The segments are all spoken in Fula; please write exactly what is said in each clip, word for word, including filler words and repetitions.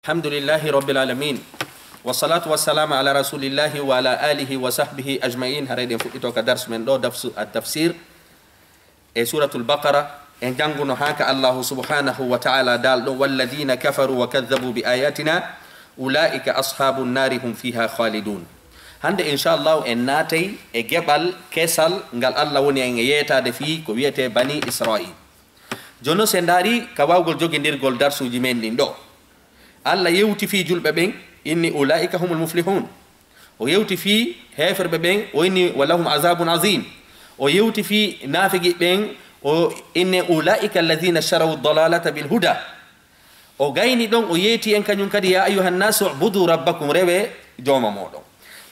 Alhamdulillahi Rabbil Alamin. Wassalatu wassalamu ala Rasulillahi wa ala alihi wa sahbihi ajma'in. Haray ɗen fuɗɗito ka darsu men ɗo, darsu at-tafsir. E Suratul Baqara, en jannguno haa ka Allahu subhanahu wa ta'ala daalɗo, "Walladhina kafaru wa kadhabu bi ayatina, ula'ika ashabun nari hum fiha khalidun." Hannde, inchallahu, en naatay e geɓal kesal ngal Allah woni en e yeetaade fii ko wiyetee Bani Israil. Jooni, si en ndaari ka waawgol jogindirgol darsuuji men ɗin ɗo, Allah yewti fii julɓe ɓen, inni, "Ula'ika humul muflihun." O yewti fii heeferɓe ɓen, o inni, "Wa lahum azabun azim." O yewti fii naafiqi ɓen, o inni, "Ula'ika alladhina ishtaraw dalalata bil huda." O gayni ɗon, o yeeti en kañum kadi, "Ya ayyuhan nasu ubudu rabbakum," rewe jooma mooɗon.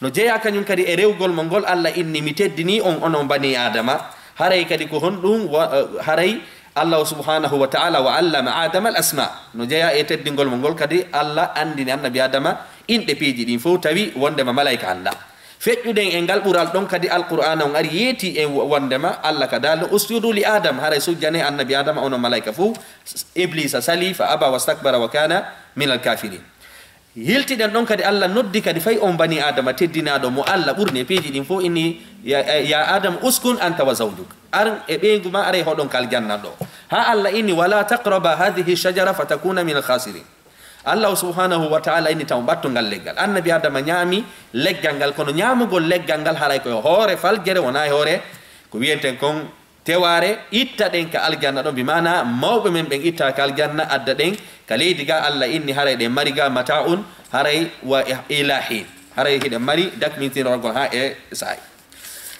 No jeyaa kañum kadi e rewgol mo ngol Allah inni, "Mi teddinii on, onon bani Aadama." Haray kadi ko honɗum wa-, eh, haray Allah subhanahu wa ta'ala, "Wa allama Aadama al asma." No jeyaa e teddingol mo ngol kadi Allah anndini annabi Aadama inɗe piiji ɗin fow, tawi wondema malayka anndaa. Feƴƴuɗen e ngal ɓural ɗon kadi, Alqur'aana on ari yeeti en wo-, wondema Allah ka daalno, "Usjudu li Aadam," haray sujjane annabi Aadama, onon malayka fow. Ibliisa sali, "fa aba wastakbara wa kana min al kafirin." Yiltiɗen ɗon kadi, Allah noddi kadi fay on bani Aadama teddinaaɗo mo Allah ɓurni e piiji ɗin fow, inni, "Ya, ya Aadam, uskun anta wa zawjuk." Ar e ɓeyngu ma, aray hoɗon ka aljanna ɗo. Haa Allah inni, "Wala taqraba hadhihi shajara fatakuna min al khasirin." Allah subhanahu wa ta'ala inni, "Taw ɓattu ngal leggal." Annabi Aadama ñaami leggal ngal, kono ñaamugol leggal ngal haray ko e hoore faljere, wonaa e hoore ko wiyeten kon tewaare, itta ɗen ka aljanna ɗon, bi maana mawɓe men ɓen itta ka aljanna, adda ɗen ka leydi ga. Allah inni haray ɗen mari ga mata'un, haray wa ila hin. Haray hiɗen mari dakmintinol ngol haa e saa'i.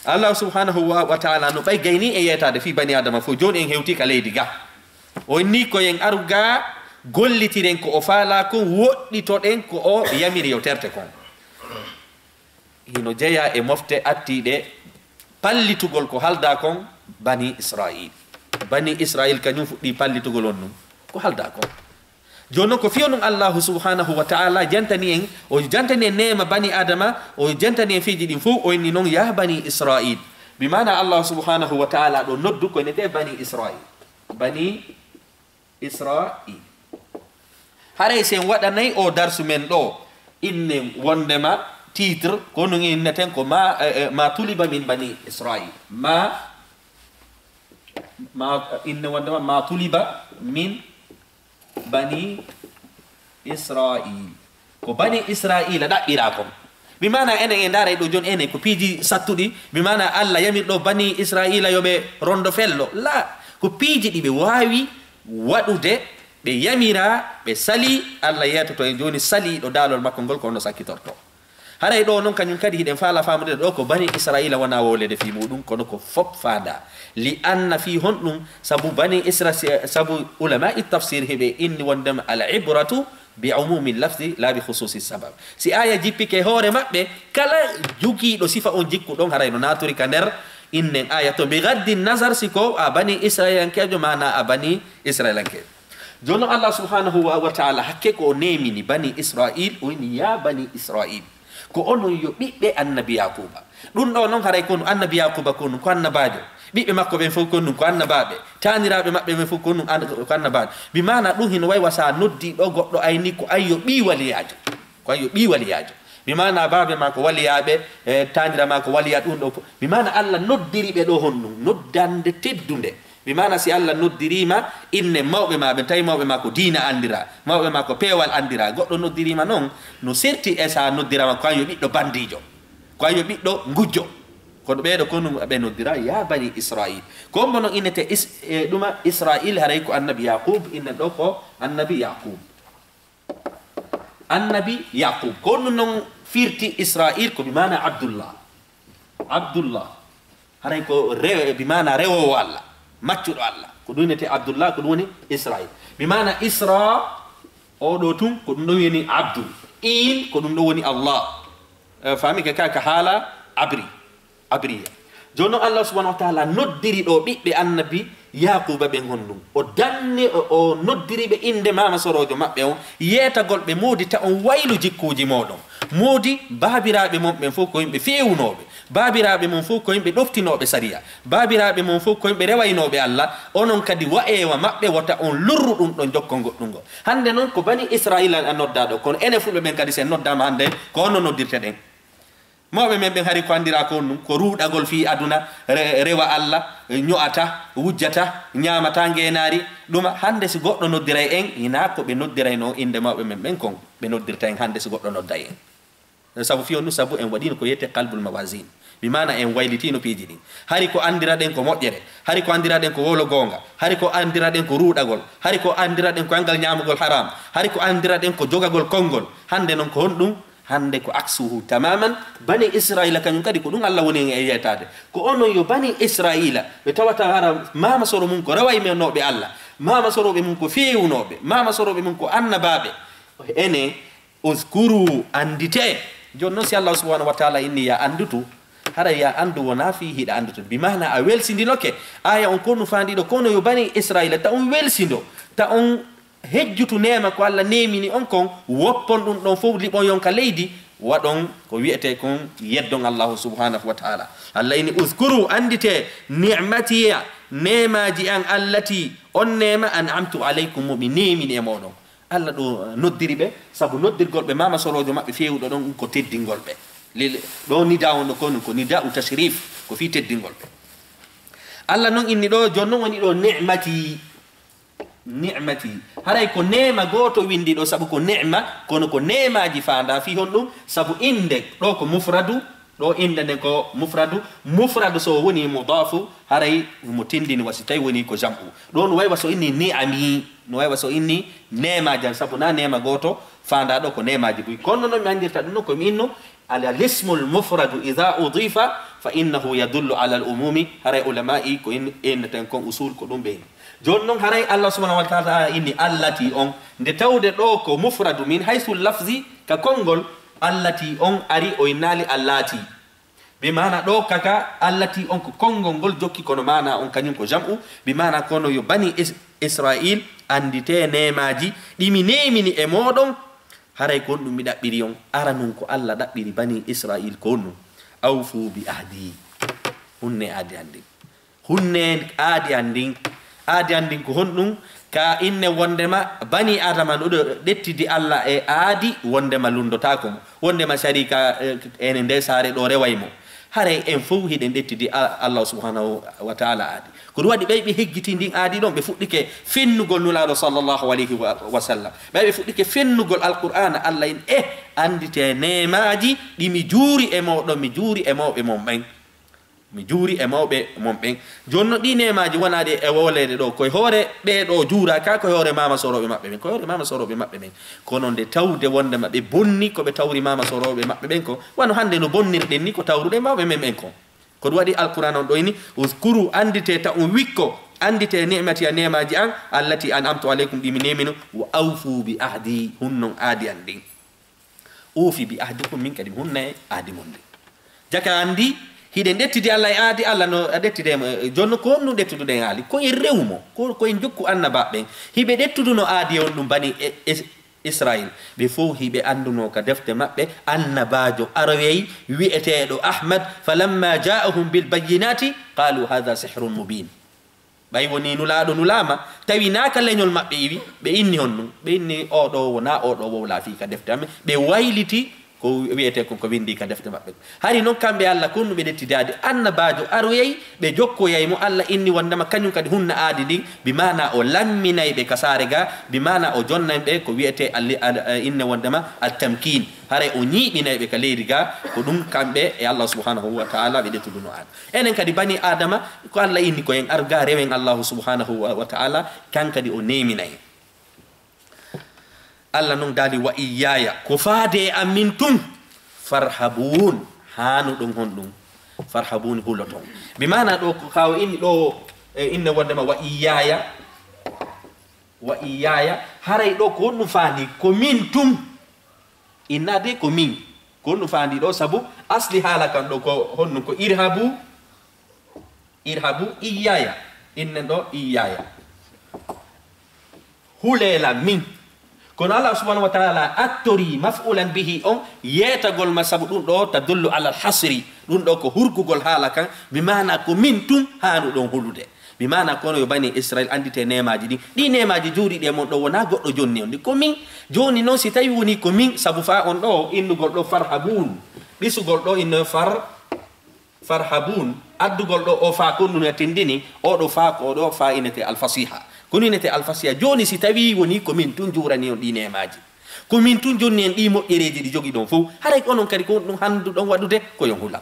Allah subhanahu wa, wa ta'ala no ɓay gayni e yeetaade fii bani Aadama fow. Jooni en hewti ka leydi ga. O inni ko en aru ga gollitiren ko o faalaa kon, woɗɗitoɗen ko o yamiri yo terte kon. Hino jeyaa e mofte attiiɗe pallitugol ko haldaa kon bani Israil. Bani Israil kañum fuɗɗii pallitugol on ɗum ko haldaa kon. Jooni non ko fiyo ɗum Allahu subhanahu wa ta'ala jantani en, o jantani en neema bani Aadama, o jantani en fiiji ɗin fow, o inni non, "Ya bani Israil." Bi maana Allahu subhanahu wa ta'ala ɗo noddu ko ene tee bani Israil. Bani Israil. Haray si en waɗanay o darsu men ɗo, innen wondema titre, ko ɗum inneten ko ma, eh, eh, ma tuliba min bani Israil. Ma, ma, inne wondema ma tuliba min bani Israil. Ko bani Israila ɗaɓɓiraa kon. Bi maana enen en ndaaray ɗo jooni, enen ko piiji sattuɗi. Bi maana Allah yamirɗo bani Israila yo ɓe rondo fello. La, ko piiji ɗi ɓe waawi waɗude, ɓe yamiraa, ɓe salii, Allah yeetoto en jooni saliiɗo daalol makko ngol ko honno sakkitorto. Haray ɗo non kañum kadi hiɗen faala faamude ɗo ko bani Israila wonaa wowlede fii muɗum, kono ko fop faandaa. Li anna fii honɗum? Sabu bani Isra-, sabu ulama i tafsir hiɓe inni wondema al ibratu bi umumi lafzi la bi khususi sabab. Si aya jippike hoore maɓɓe, kala jogiiɗo sifa on jikku ɗon haray no naaturi ka nder innen aya to, bi gaddi nazar si ko a bani Israilankeejo maana a bani Israilankeejo. Jooni non Allah subhanahu wa, wa ta'ala hakke ko o neemini bani Israil, o inni, "Ya bani Israil, ko onon yo ɓiɓɓe annabi Yakuba." Ɗum ɗo non haray ko annabi Yakuba ko ɗum ko annabaajo. Ɓiɓɓe makko ɓen fof ko ɗum ko annabaaɓe. Taaniraaɓe maɓɓe ɓen fof ko ɗum an-, ko annabaaɓe. Bi maana ɗum hino wayi wa sa noddi ɗo goɗɗo ayni ko an yo ɓii waliyaajo. Ko an yo ɓii waliyaajo. Bi maana baabe ma ko waliyaaɓe, e taanira ma ko waliya ɗum ɗo fof. Bi maana Allah noddiri ɓe ɗo honɗum? Noddande teddunde. Bi maana si Allah noddiriima inne mawɓe ma ɓen, tawi mawɓe ma ko diina anndira, mawɓe ma ko peewal anndira, goɗɗo noddiriima non, no serti e sa noddirama ko an yo ɓiɗɗo bandiijo. Ko an yo ɓiɗɗo ngujjo. Kono ɓeeɗo ko ɗum ɓe noddira, ya bani Israil. Ko hombo non innete Is-, e, ɗuma Israil, haray ko annabi Yaqub, innen ɗo ko annabi Yaqub. Annabi Yaqub. Ko ɗum non firti Israil, ko bi maana Abdullah. Abdullah. Haray ko rewe-, bi maana rewoowo Allah, maccuɗo Allah. Ko ɗum innete Abdullah, ko ɗum woni Israil. Bi maana Isra, o ɗo tun, ko ɗum ɗo woni Abdu. Il, ko ɗum ɗo woni Allah. Eh, faami ke ka, ka haala abri, abriya. Jooni noon, Allah subhanahu wa taala noddiri ɗo ɓiɓɓe annabi Yaquuba ɓen honɗum? O danni, o, o noddiri ɓe innde maama soroojo maɓɓe on, yeetagol ɓe moodi ta on waylu jikkuuji mooɗon. Moodi baabiraaɓe mon ɓen fof ko yimɓe feewunooɓe. Baabiraaɓe mon fof ko yimɓe ɗoftinooɓe sariya. Baabiraaɓe mon fof ko yimɓe rewaynooɓe Allah. Onon kadi wa'eewa maɓɓe wota on lurru ɗum ɗon jokkol goɗɗum ngol. Hannde noon ko bani Israa'iila a noddaa ɗo, kono enen fulɓe ɓen kadi si en noddaama hannde ko honno noddirte ɗen? Mawɓe men ɓen hari ko anndira ko honɗum? Ko ruuɗagol fii aduna, re-, rewa Allah, ño'ata, wujjata, ñaamata ngeenaari, ɗuma. Hannde si goɗɗo noddiray en, hinaa ko ɓe noddiraynoo innde mawɓe men ɓen kon, ɓe noddirta en hannde si goɗɗo nodday en. Sabu fii honɗum? Sabu en waɗiino ko wiyetee qalbul mawazin. Bi maana en waylitiino piiji ɗin. Hari ko anndiraɗen ko moƴƴere, hari ko anndiraɗen ko wowlo goonga, hari ko anndiraɗen ko ruuɗagol, hari ko anndiraɗen ko anngal ñaamugol haram, hari ko anndiraɗen ko jogagol konngol. Hannde noon ko honɗum? Hannde ko aksuhu tamaman. Bani Israa'iila kañum kadi ko ɗum Allah woni e yeetaade. Ko onon yo bani Israa'iila, ɓe tawata hara maama soro mum ko rewaymenooɓe Allah, maama sorooɓe mum ko feewunooɓe, maama sorooɓe mum ko annabaaɓe. Ene, uzkuru, annditee. Jooni noon si Allah subhanahu wa taala inni ya anndutu, hara ya anndu wonaa fii hiɗa anndutu. Bi maana a welsindinoke. Aaya on ko honɗum faandiiɗo? Kono yo bani Israa'iila ta on welsindo, ta on hejjutu neema ko Allah neemini on kon, woppon ɗum ɗon fof, liɓon yon ka leydi, waɗon ko wiyetee kon yeddon Allahu subhanahu wa taala. Allah ini, uzkuru, annditee, ni'matiya, neemaaji an, allati, on neema, an'amtu alaykum, mo mi neemini e mooɗon. Allah ɗo noddiri ɓe, sabu noddirgol ɓe maama soroojo maɓɓe feewuɗo ɗon, ko teddingol ɓe. Lil-, ɗo nida on ɗo ko honɗum? Ko nida u tashrif, ko fii teddingol ɓe. Allah noon inni ɗo, jooni noon woni ɗo ni'mati. Ni'mati. Haray ko neema gooto winndi ɗo, sabu ko neema, kono ko neemaaji faandaa fii honɗum? Sabu innde ɗo ko mufradu, ɗo innde nden ko mufradu. Mufradu so woni mudaafu, haray mo tindini wa si tawi woni ko jam'u. Ɗo no way wa so inni ni'ami, no way wa so inni neemaaji an, sabu na neema gooto faandaa ɗo, ko neemaaji buy. Kono no mi anndirta ɗum no ko mi inno, al, al ismul mufradu idha udifa fa innahu yadullu ala al umumi. Haray ulamaa'i ko in-, inneten kon usul ko ɗum ɓe inni. Jooni noon, haray Allah subhanahu wa taala inni allati on, nde tawde ɗo ko mufradu min haythu lafzi, ka konngol, allati on ari, o innaali allati. Bi maana ɗo kaka, allati on ko konngol ngol jokki, kono maana on kañum ko jam'u. Bi maana kono yo bani Is-, Israa'iil annditee neemaaji ɗi mi neemini e mooɗon, haray ko honɗum mi ɗaɓɓiri on. Aranun ko Allah ɗaɓɓiri bani Israa'iil ko honɗum? Awfu bi ahdi. Hunnee aadi an ndin. Hunnee aadi an ndin. Aadi an ndin ko honɗum? Ka inne wonndema bani Aadama no ɗo ɗettidi Allah e aadi, wonndema lunndotaako mo, wonndema sariika, eh, ene nde saare ɗo reway mo. Haray en fow hiɗen ɗettidi A-, Allah subhanahu wa taala aadi. Ko ɗum waɗi ɓay ɓe hejjiti ndin aadi ɗon, ɓe fuɗɗike fennugol Nulaaɗo sallallahu alayhi wa, wa sallam. Ɓay ɓe fuɗɗike fennugol Alqur'aana, Allah in, eh, annditee neemaaji ɗi mi juuri e mooɗon, mi juuri e mawɓe mon ɓen. Mi juuri e mawɓe mon ɓen. Jooni no ɗii neemaaji wonaaɗi e wooleede ɗo, koye hoore ɓee ɗo juuraaka, koye hoore maama sorooɓe maɓɓe ɓen, koye hoore maama sorooɓe maɓɓe ɓen. Kono nde tawde wonndema ɓe bonni ko ɓe tawri maama sorooɓe maɓɓe ɓen ko, wano hannde no bonnirɗen ni ko tawruɗen mawɓe men ɓen kon. Ko ɗum waɗi Alqur'aana on ɗo ini, "Uzkuru", annditee ta on wikko, annditee, "ni'mati", a neemaaji an, "allati an'amtu alaykum", ɗi mi neemino, "wa awfu bi ahdi", hunnon aadi an ndin. "Uufi bi ahdikum", min kadi mi hunna e aadi mon ndin. Jaka anndi, hiɗen ɗettidi Allah e aadi, Allah no a ɗettide mo. E, jooni no ko honɗum ɗettuduɗen aadi? Ko en rewu mo, ko, ko en jokku annabaaɓe ɓen. Hiɓe ɗettuduno aadi on ɗum bani e, e, Israayiil. Ɓe fow hiɓe anndunoo ka defte maɓɓe, annabaajo aroyey wi'eteeɗo Ahmad, "Falamma jaa'ahum bil bayyinaati, qaalu haadha sihrun mubiin." Ɓay wonii Nulaaɗo nulaama, tawi naa ka leñol maɓɓe iwi, ɓe inni honɗum? Ɓe inni, "Oo ɗoo wonaa, oo ɗoo wowlaa fii ka defte amen." Ɓe wayliti ko wi'etee kon ko winndii ka defte maɓɓe. Hari non kamɓe Allah, ko honɗum ɓe ɗettidaade? Annabaajo aroyay, ɓe jokkoyay mo, Allah inni wonndema kañum kadi hunna aadi ndin, bi maana o lamminay ɓe ka saare ga, bi maana o jonnay ɓe ko wi'etee al-, al-, inne wonndema at-tamkiin. Haray o ñiiɓinay ɓe ka leydi ga, ko ɗum kamɓe e Allah subhanahu wa ta'ala ɓe ɗettuduno aadi. Enen kadi bani Aadama, ko Allah inni ko en ar ga rewen Allahu subhanahu wa, wa ta'ala, kan kadi o neeminay. Allah non daali, "Wa iyyaaya", ko faade e an min tun, "farhabuun", haanuɗon honɗum? "Farhabuun", huloton. Bi maana ɗo ko ka o inni ɗo, e inne wonndema, "Wa iyyaaya", "wa iyyaaya", haray ɗo ko honɗum faandi? Ko min tun. Inna de ko min. Ko honɗum faandi ɗo? Sabu asli haala kan ɗo ko honɗum? Ko irhabu, Irhabu iyyaya. Innen ɗo iyyaya. Hulee lan min. Kono Allah subhanahu wa ta'ala attori maf'ulan bihi on yeetagol ma sabu ɗum ɗo tadullu alal hasri. Ɗum ɗo ko hurgugol haala kan, bi maana ko min tun haanuɗon hulude. Bi maana kono yo bani Israil andite neemaaji ɗin. Ɗi neemaaji juuriɗi e mon ɗo wonaa goɗɗo jonni on ɗi. Ko min. Jooni non si tawi woni ko min, sabu faa on ɗo innugol ɗo farhabun. Ɗisugol ɗo inno far Farhabun, addugol ɗo o faa kon ɗum e tindini, o ɗo faa ko o ɗo faa inete alfasiha. Kono inete alfasiha. Jooni si tawi woni ko min tun juurani on ɗi neemaaji. Ko min tun jonni en ɗi moƴƴereeji ɗi jogi ɗon fow. Haray onon kadi ko on ɗum handuɗon waɗude ko yon hula.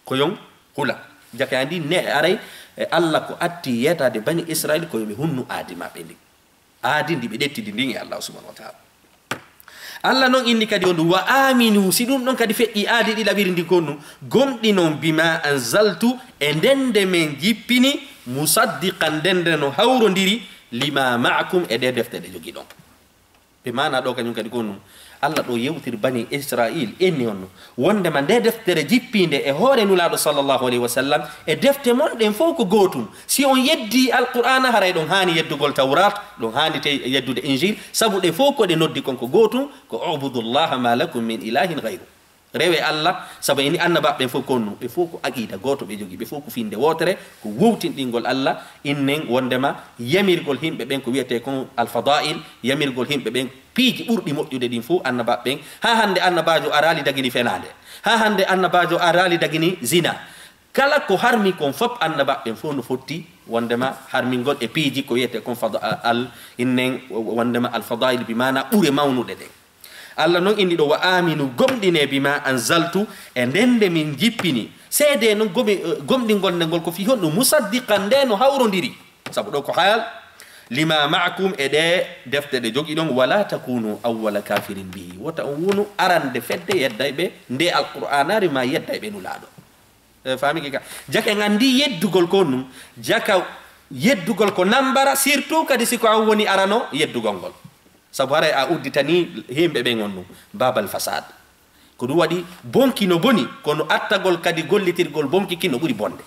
Ko yon hula. Jaka andi ne aray e Allah ko atti yeetade bani Israil ko yo ɓe hunnu aadi maɓɓe ndi. Aadi ndi ɓe ƴettidi ndin e Allah subhanahu wa ta'ala. Allah non inni kadi on ɗum, "Wa aminu," si ɗum ɗon kadi feƴƴi aadi ɗiɗaɓiri ndi kon ɗum, "Gomɗinon bima anzaltu," e nden nde min jippini, "musaddiqan," nden nde no hawrondiri, "lima ma'akum," e ɗe defte ɗe jogiɗon. Ɓe maana ɗo kañum kadi kon ɗum. Allah ɗo yewtiri bani Israil, inni on ɗum. Wondema nde deftere jippiinde e hoore Nulaaɗo sallallahu alayhi wa sallam, e defte mon ɗen fof ko gootum. Si on yeddii Alqur'aana, haray ɗon haani yeddugol Tawraat, ɗon haani te yeddude Injil, sabu ɗe fof ko ɗe noddi kon ko gootum, ko "Ubudullaha ma lakum min ilahin ghayru." Rewe Allah, sabu eni annabaaɓe ɓen fof ko honno, ɓe fof ko aqiida gooto ɓe jogii, ɓe fof ko finnde wootere, ko wowtinɗingol Allah, innen wondema yamirgol yimɓe ɓen ko wiyetee kon al-fadaa'il, yamirgol yimɓe ɓen piiji ɓurɗi moƴƴude ɗin fof annabaaɓe ɓen. Haa hannde annabaajo araali dagini fenaande. Haa hannde annabaajo araali dagini zina. Kala ko harmi kon fof annabaaɓe ɓen fof no fotti wondema harmingol e piiji ko wiyetee kon fada-, al, innen wondema al-fadaa'il bi maana ɓure mawnuɗe ɗen. Allah non inni ɗo, "Wa aminu," gomɗinee, "bima anzaltu," e nden nde min jippini. Seedee non gomi-, gomɗingol nde ngol ko fii honɗum? "Musaddiqan," nde no hawrondiri. Sabu ɗo ko haal, "lima ma'akum," e ɗe defte ɗe jogiɗon, "wala takunu awwala kafirin bihi." Wota on wonu arande fedde yeddayɓe nde Alqur'aanaari ma yeddayɓe Nulaaɗo. E, faamike ka. Jaka en anndi yeddugol ko honɗum, jaka yeddugol ko nambara, surtout kadi si ko an woni arano yeddugol ngol. Sabu haray a udditanii yimɓe ɓen on ɗum, babal fasad. Ko ɗum waɗi bonki no boni, kono attagol kadi gollitirgol bonki kin no ɓuri bonde.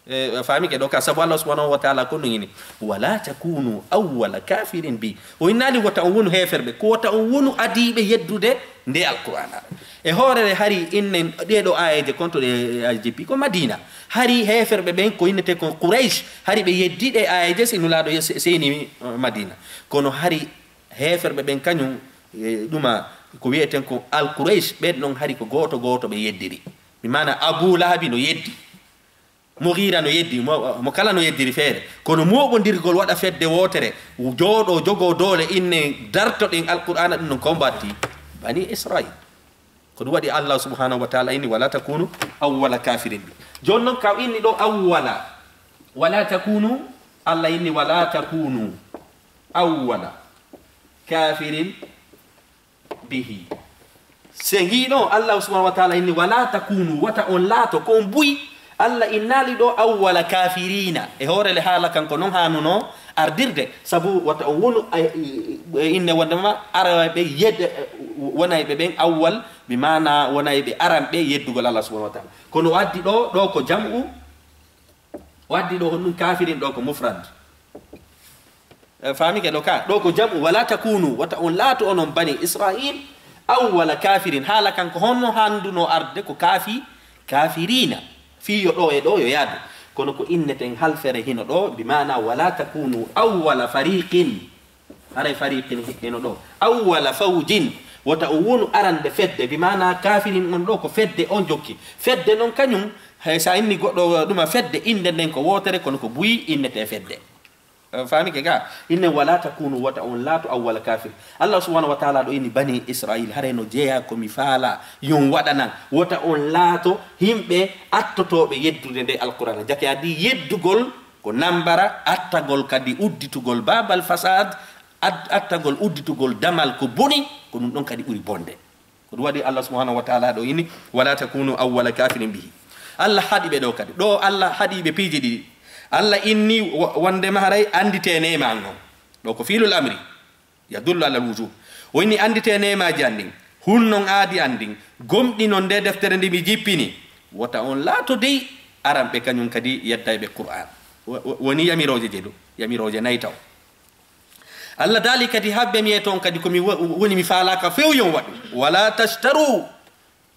E, faamike ɗo ka, sabu Allah subhanahu wa ta'ala ko ɗum ini, "Wala takunu awwala kafirin bi." O innaali wota on wonu heeferɓe, ko wota on wonu adiiɓe yeddude nde Alqur'aana. E hoorere hari innen ɗee ɗoo aayeeje kon to ɗe, e, jippi ko Madina. Hari heeferɓe ɓen ko innetee kon Quraysh, hari ɓe yeddi ɗe aayeeje si Nulaaɗo ye-, se-, seyni, e, Madina. Kono hari heeferɓe ɓen kañum, e, ɗuma ko wiyeten ko Al-Quraysh, ɓen ɗon hari ko gooto gooto ɓe yeddiri. Mi maana Abu Lahabi no yeddi. Mughira no yeddi, mo, mo kala no yeddiri feere. Kono mooɓondirgol waɗa fedde wootere, jooɗoo, jogoo doole, inne dartoɗen Alqur'aana, ɗum non ko mbaatti Bani Israil. Ko ɗum waɗi Allah subhanahu wa ta'ala inni, "Wala takunu awwala kafirin bi." Jooni non ka inni ɗo awwala. "Wala takunu," Allah inni, "Wala takunu awwala kafirin bihi." Se ngiɗo Allah subhanahu wa ta'ala inni, "Wala takunu," wata on laato, ko on buy. Allah innaali ɗo awwala kafirina. E hoore le haala kanko non haanuno ardirde. Sabu wata on wonu, ay, e inne wondema arayɓe yedde, wonayɓe ɓen awwal, bi maana wonayɓe aranɓe yeddugol Allah subhanahu wa ta'ala. Kono o addi ɗo, ɗo ko jam'u, o addi ɗo honɗum kafirin, ɗo ko mufrad. E, faamike ɗo ka, ɗo ko jam'u, "Wala takunu," wata on laato onon Bani Israil, "awwala kafirin," haala kanko honno handuno arde ko kafi-, kafirina. Fii yo ɗo e ɗo yo yaadu. Kono ko inneten halfere hino ɗo, bi maana, "Wala takunu awwala fariqin." Haray fariqin hino ɗo. "Awwala fawjin," wata on wonu arande fedde, bi maana kafirin on ɗo ko fedde on jokki. Fedde non kañum, hay sa inni goɗɗo ɗuma fedde, innde nden ko wootere, kono ko buy innete fedde. Eh, faamike ga? Inne, "Wala takunu," wata on laato, "awwala kafir." Allah subhanahu wa ta'ala ɗo inni Bani Israil, haray no jeeya ko mi faala yon waɗanan. Wata on laato yimɓe attotooɓe yeddude nde Alqur'aana. Jake addi yeddugol ko nambara, attagol kadi udditugol babal fasad, ad-, attagol udditugol damal ko boni, ko ɗum ɗon kadi ɓuri bonde. Ko ɗum waɗi Allah subhanahu wa ta'ala ɗo inni, "Wala takunu awwala kafirin bihi." Allah haɗi ɓe ɗo kadi. Ɗo Allah haɗi ɓe piiji ɗiɗi. Allah inni wo-, wondema haray andite neema an on. Ɗo ko fiilul amri. Yadullu alal wujub. O inni andite neemaaji an ɗin. Hunnon aadi an ɗin. Gomɗinon nde deftere nde mi jippini. Wota on laato dey aran ɓe kañum kadi yedday ɓe Qur'an. Wo-, wo-, woni yamirooje jeɗu, yamirooje nayi taw. Allah daali kadi, habbe mi yeeto on kadi ko mi wo-, woni mi faalaaka few yon waɗu. Wala tashtaru,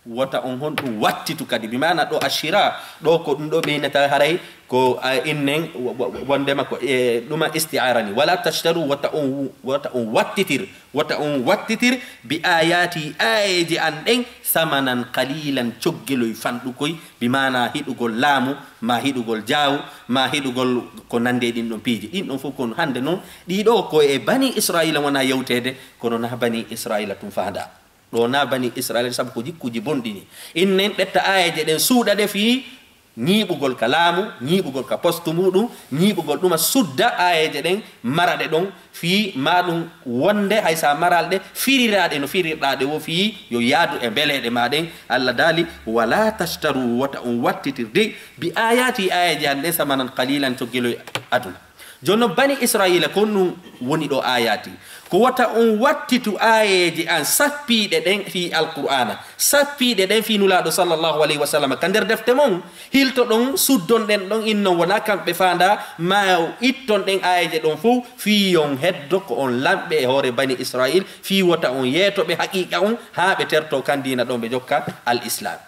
wota on honɗum wattitu kadi. Bi maana ɗo ashira, ɗo ko ɗum ɗo ɓeynata haray ko, a, innen wo-, wo-, wondema ko, e, ɗuma isti'ara ni. Wala tashtaru, wota on, wota on wattitir, wota on wattitir bi ayati, aayeeje an ɗen, samanan qalilan, coggeloy fanɗukoy, bi maana hiɗugol laamu, ma hiɗugol jaawu, ma hiɗugol ko nande e ɗin ɗon piiji. Ɗin ɗon fof kon hande non, ɗi ɗo ko e Bani Israila wona yewteede, kono na Bani Israila tun faada. Ɗo na Bani Israila, sabu ko jikkuji bonɗi ni. Innen ƴetta aayeeje ɗen, suuɗa ɗe fii ñiiɓugol ka laamu, ñiiɓugol ka poste muɗum, ñiiɓugol ɗuma sudda aayeeje ɗen, mara ɗe ɗon, fii ma ɗum wonde hay sa maral ɗe, firiraɗe no firirɗa ɗe wo, fii yo yaadu e mbeleeɗe ma ɗen. Allah daali, wala tashtaru, wota on wattitir de, bi ayati, aayeeje an ɗen, samanan qalilan, coggeloy aduna. Jooni non, Bani Israila, ko honɗum woni ɗo ayati? Ko wota on wattitu aayeeje an sappiiɗe ɗen fii Alqur'aana, sappiiɗe ɗen fii Nulaaɗo sallallahu alayhi wa sallam ka nder defte mon, hiltoɗon, suddon ɗen ɗon, innon wona kamɓe faanda, ma itton ɗen aayeeje ɗon fow, fii yon heddo ko on lamɓe e hoore Bani Israil, fii wota on yeeto ɓe haqiiqa on, haa ɓe terto kan diina ɗon ɓe jokka al-Islam.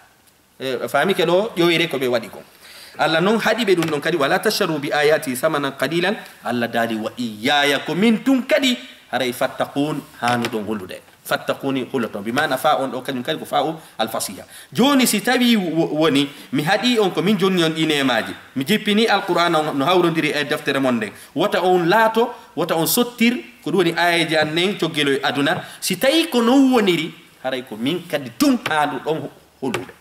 E, faamike ɗo ƴoyre ko ɓe waɗi kon. Allah non haɗi ɓe ɗum ɗon kadi, wala tashtaru bi ayati samanan qalilan. Allah daali, wa iyyaya, ko min tun kadi, haray fattaqun, haanuɗon hulude. Fattaquni, huloton. Bi maana fa on ɗo kañum kadi ko fa'u al-fasiha. Jooni si tawi wo-, woni mi haɗi on ko min jonni on ɗi neemaaji, mi jippini Alqur'aana on no hawrondiri e deftere mon nden, wota on laato, wota on sottir, ko ɗum woni aayeeje an nden coggeloy aduna. Si tawi ko non woniri, haray ko min kadi tun haanuɗon hulude.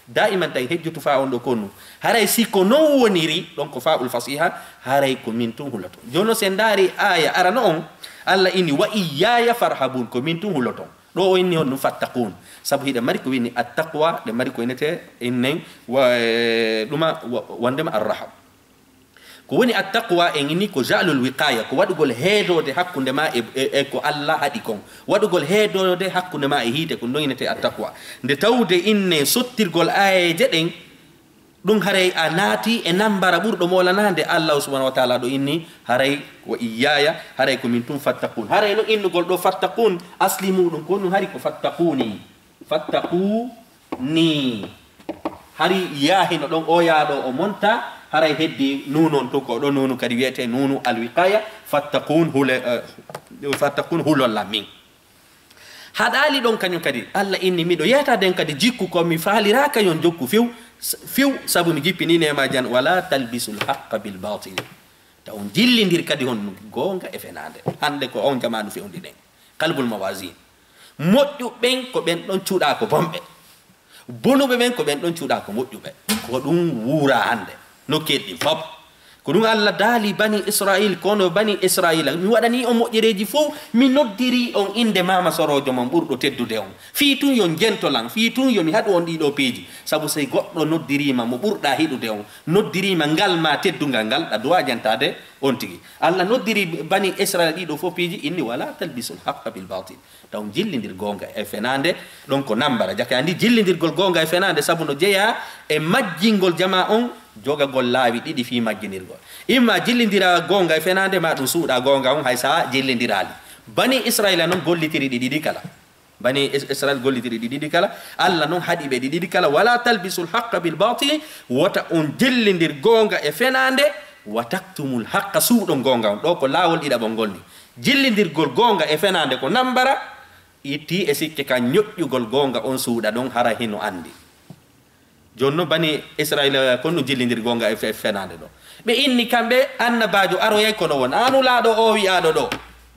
Daiman tawi hejjutu fa on ɗo konu. Haray si ko non woniri, ɗon ko fa'ul fasiha, haray ko min tun huloton. Jooni non, si en ndaari aaya arano on, Allah inni, "Wa iyyaya farhabun," ko min tun huloton. Ɗo o inni honɗum? Fattaqun. Sabu hiɗa mari ko wini attaqwa, ɗe mari ko innete innen wa, e, ɗuma wa, wondema arrahab. Ko woni attaqwa en inni ko ja'lul wiqaya, ko waɗugol heedoode hakkunde ma e, e, e ko Allah haɗi kon. Waɗugol heedoode hakkunde ma e hiite, ko ɗum innete attaqwa. Nde tawde inne sottirgol aayeeje ɗen, ɗum haray a naati e nambara ɓurɗo moolanaade Allah subhanahu wa ta'ala ɗo inni, haray wa iyyaya, haray ko min tun fattaqun. Haray no innugol ɗo fattaqun, asli muɗum ko ɗum hari ko fattaquni. Fattaquni. Hari yaa hino ɗon o yaa ɗo o monta, haray heddi nuunu on tun ko ɗo nuunu kadi wiyete nuunu alwiqaya, fattaqun hule, eh, fattaqun hulol lam min. Haɗaali ɗon kañum kadi, Allah inni miɗo yeeta den kadi jikku ko mi faaliraaka yon jokku few, s-, few sabu mi jippini neemaaji an, wala talbisul haqqa bil batil. Taw on jillindir kadi on goonga e fenaande. Hannde ko on jamaanu fewndi ɗen. Qalbul mawazin. Moƴƴuɓe ɓen ko ɓen ɗon cuuɗaa ko bonɓe. Bonuɓe ɓen ko ɓen ɗon cuuɗaa ko moƴƴuɓe. Ko ɗum wuuraa hannde. Nokkeeli ɗin fof. Ko ɗum Allah daali Bani Israil, kono Bani Israila, mi waɗanii on moƴƴereeji fof, mi noddirii on innde maama soroojo mon ɓurɗo teddude on. Fii tun yo njento lan, fii tun yo mi haɗu on ɗii ɗoo piiji. Sabu sey goɗɗo noddirii ma mo ɓurɗaa hiɗude on, noddirii ma ngal maa teddungal ngal, ɗa duwaa jantaade on tigi. Allah noddirii Bani Israila ɗii ɗoo fof piiji, inni wala talbisul haqqa bil batil. Taw jillindir goonga e fenaande, ɗon ko nambara. Jaka andi jillindirgol goonga e fenaande, sabu no jeyaa e majjingol jamaa on, jogagol laawi ɗiɗi fii majjinirgol. Imma jillindira goonga e fenaande, ma ɗum suuɗa goonga on, hay sa jillindiraali. Bani Israila non gollitiri ɗi ɗiɗi kala. Bani Is-, Israil gollitiri ɗi ɗiɗi kala. Allah non haɗi ɓe ɗi ɗiɗi kala. Wala talbisul haqqa bil batili, wota on jillindir goonga e fenaande, wa taktumul haqqa, suuɗon goonga on. Ɗo ko laawol ɗiɗaɓol ngol ni. Jillindirgol goonga e fenaande ko nambara, itti e sikke ka ñoƴƴugol goonga on suuɗa ɗon hara hino andi. Jooni non Bani Israila kon no jillindiri goonga e fe-, fenaande ɗo. Ɓe inni kamɓe annabaajo aroyay kono won, a nulaaɗo o wi'aaɗo ɗo.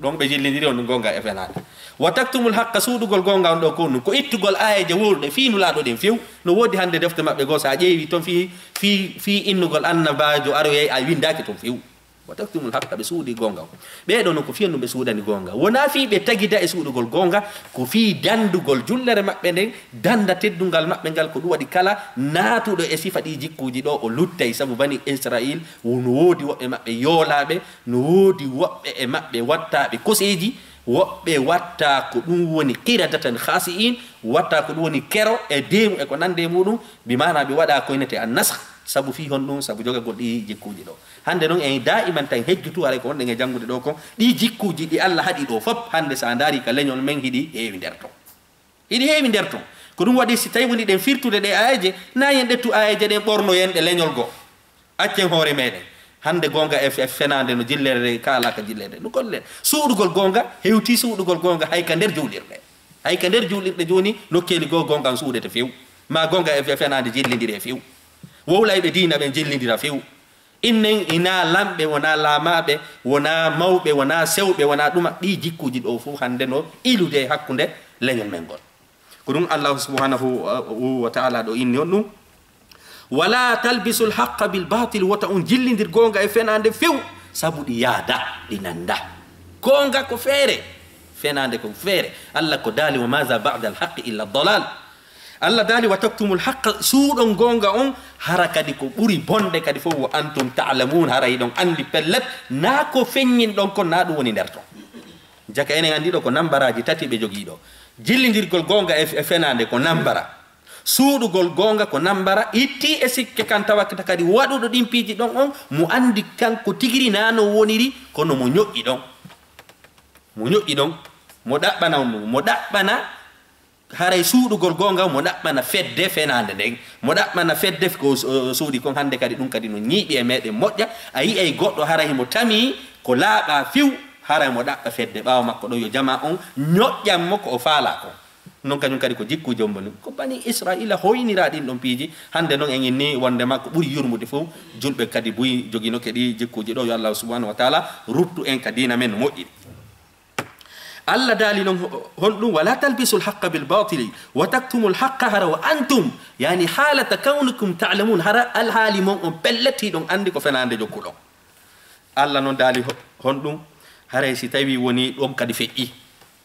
Ɗon ɓe jillindiri on goonga e fenaande. Wa taktumul haqqa, suuɗugol goonga on ɗo ko ɗum, ko ittugol aayeeje wowluɗe fii nulaaɗo ɗen few. No woodi hannde defte maɓɓe goo, so a ƴeewi ton fii, fii, fii innugol annabaajo aroyay a winndaaki ton few. Wa taktumul haqqa, ɓe suuɗi goonga on. Ɓee ɗoo non ko fii honɗum ɓe suuɗani goonga? Wonaa fii ɓe tagida e suuɗugol goonga, ko fii danndugol jullere maɓɓe nden, dannda teddungal maɓɓe ngal. Ko ɗum waɗi kala naatuɗo e sifa ɗii jikkuuji ɗoo, o luttay. Sabu Bani Israil, no woodi woɓɓe maɓɓe yoolaaɓe, no woodi woɓɓe e maɓɓe wattaaɓe koseeji, Woɓɓe watta ko ɗum woni qiradatan khasi'in, watta ko ɗum woni kero e deemu e ko nande e muɗum, bi maana ɓe waɗa ko innete an nasakh. Sabu fii honɗum? Sabu jogagol ɗi jikkuuji ɗo. Hannde noon en daa'iman tan hejjutu, haray ko wonɗen e janngude ɗo kon, ɗi jikkuuji ɗi Allah haɗi ɗo fop, hannde so a ndaari ka leñol men hiɗi heewi nder ton. Hiɗi heewi nder ton. Ko ɗum waɗi si tawi woni ɗen firtude ɗe aayeeje, na en ƴettu aayeeje ɗen ɓornoyen ɗe leñol goo. Accen hoore meɗen. Hannde goonga e fe-, fenaande no jilleede, kaalaaka jilleede. No gollen. Suuɗugol goonga, hewti suuɗugol goonga hay ka nder juulirɗe. Hay ka nder juulirɗe jooni, nokkeeli goo goonga on suuɗete few. Ma goonga e fe-, fenaande jillindire few. Wowlayɓe diina ɓen jillindira few. Innen ina lamɓe, wona laamaaɓe, wona mawɓe, wona sewɓe, wona ɗuma. Ɗii jikkuuji ɗo fof hannde no ilude e hakkunde leñol men ngol. Ko ɗum Allahu subhanahu wa ta'ala ɗo inni on ɗum. Wala talbisul haqqa bil batil, wota on jillindir goonga e fenaande few, sabu ɗi yaada, ɗi nanda. Goonga ko feere, fenaande ko feere. Allah ko daali, wa maza ba'da al haqqi illa dalal. Allah daali, wa taktumul haqqa, suuɗon goonga on, hara kadi ko ɓuri bonde kadi fof, wa antum ta'lamun, hara hiɗon andi pellet, na ko feññinɗon kon, na ɗum woni nder ton. Jaka enen andi ɗo ko nambaraaji tati ɓe jogii ɗo. Jillindirgol goonga e, e fenaande ko nambara. Suuɗugol goonga ko nambara. Itti e sikke kan tawata kadi waɗuɗo ɗin piiji ɗon on, mo andi kanko tigiri na no woniri, kono mo ñoƴƴi ɗon. Mo ñoƴƴi ɗon, mo ɗaɓɓana on, mo ɗaɓɓana haray suuɗugol goonga, mo ɗaɓɓana fedde fenaande nden. Mo ɗaɓɓana fedde ko su-, suuɗi kon hannde kadi ɗum kadi no ñiiɓi e meɗen moƴƴa. A yi'ay goɗɗo haray mo tami ko laaɓa fiw, haray mo ɗaɓɓa fedde ɓaawo makko ɗo yo jama on ñoƴƴan mo ko o faalaa kon. Non kañum kadi ko jikkuuji on boni. Ko Bani Israa'iila hoynira ɗin ɗon piiji. Hannde non en inni wonde makko ɓuri yurmude fof. Julɓe kadi buy joginoke ɗi jikkuuji ɗo. Yo Allahu subhanahu wa ta'ala ruttu en ka diina men no moƴƴiri. Allah daali non ho-, honɗum? Wala talbisul haqqa bil batili wa taktumul haqqa, hara wa antum, yani halata kawnikum ta'lamun, hara alhaali mon on pellet hiɗon andi ko fenaande jokkuɗon. Allah non daali ho-, honɗum? Haray si tawi woni ɗon kadi feƴƴi.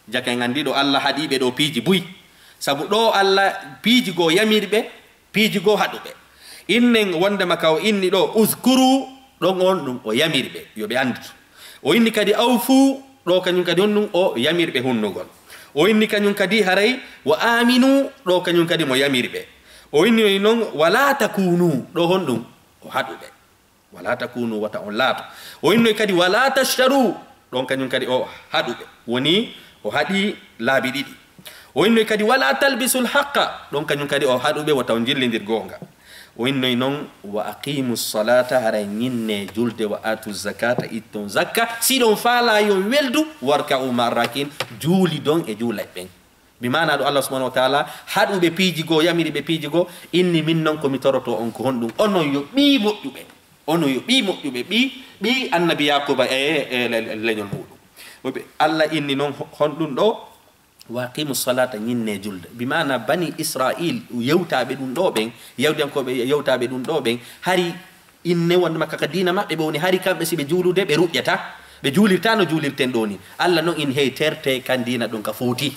Jaka en andi ɗo Allah haɗi ɓe ɗo piiji buy. Sabu ɗo Allah piiji goo yamiri ɓe, piiji goo haɗu ɓe. Innen wondema ka o inni ɗo, uzkuru, ɗon on ɗum o yamiri ɓe, yo ɓe andu. O inni kadi awfu, ɗo kañum kadi on ɗum o yamiri ɓe hunnugol. O inni kañum kadi haray, wa aminu, ɗo kañum kadi mo yamiri ɓe. O inni noon, wala takunu, ɗo honɗum o haɗu ɓe. Wala takunu, wata on laato. O innoy kadi, wala tashtaru, ɗon kañum kadi o haɗu ɓe. Woni o haɗi laabi ɗiɗi. O innoy kadi, wala talbisul haqqa, ɗon kañum kadi o haɗu ɓe, wata on jillindir goonga. O innoy noon, wa aqimu salata, haray ñinne julde, wa atu zakata, itton zakka. Si ɗon faala yo weldu, warka'u ma'a rakin, juuli ɗon e juulay ɓen. Bi maana ɗo Allah subhanahu wa ta'ala haɗu ɓe piiji goo, yamiri ɓe piiji goo, inni min non ko mi toroto on ko honɗum? Onon yo ɓii moƴƴuɓe. Onon yo ɓii moƴƴuɓe, ɓii, ɓii annabi Yaquba e, e le-, le-, leñol muɗum. O ɓe, Allah inni non ho-, honɗum ɗo? Wa aqimu salata, ñinne julde. Bi maana Bani Israil yewtaɓe ɗum ɗo ɓen, Yahudiyankooɓe yewtaɓe ɗum ɗo ɓen, hari inne wonde makka ka diina maɓɓe, ɓe woni hari kamɓe si ɓe juulude, ɓe ruƴƴata, ɓe juulirta no juulirten ɗo ni. Allah non in hey terte kan diina ɗum ka fowti.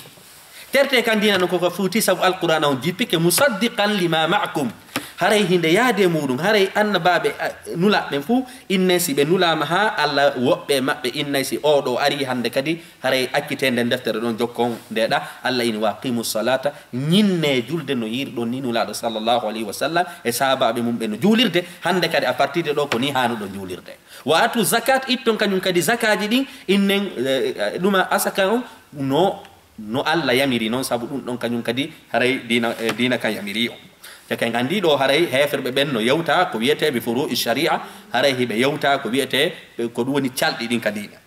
Terte kan diina ɗum ko ka fowti sabu Alqur'aana on jippike musaddiqan lima ma'akum. Haray hinde yaade muɗum, haray annabaaɓe, a, nulaaɓe ɓen fuu, inne si ɓe nulaama haa Allah woɓɓe maɓɓe innay si oo ɗo ari hande kadi, haray accitee nden deftere ɗon jokkon ndeɗa. Allah in wa aqimu salata, ñinne julde no yiirɗon ni Nulaaɗo sallallahu alayhi wa sallam e sahabaaɓe mum ɓe no juulirde. Hande kadi à partir de ɗo ko ni haanuɗon juulirde. Wa atu zakat, itton kañum kadi zakaaji ɗin, innen, eh, eh, ɗuma asaka on no, no Allah yamiri non, sabu ɗum ɗon kañum kadi haray diina, eh, diina kan yamiri on. Te kay nganndi ɗo haray heeferɓe ɓen no yewta ko wiyetee bi furu'i shari'a, haray hiɓe yewta ko wiyetee, eh, ko ɗum woni calɗi ɗin ka diina.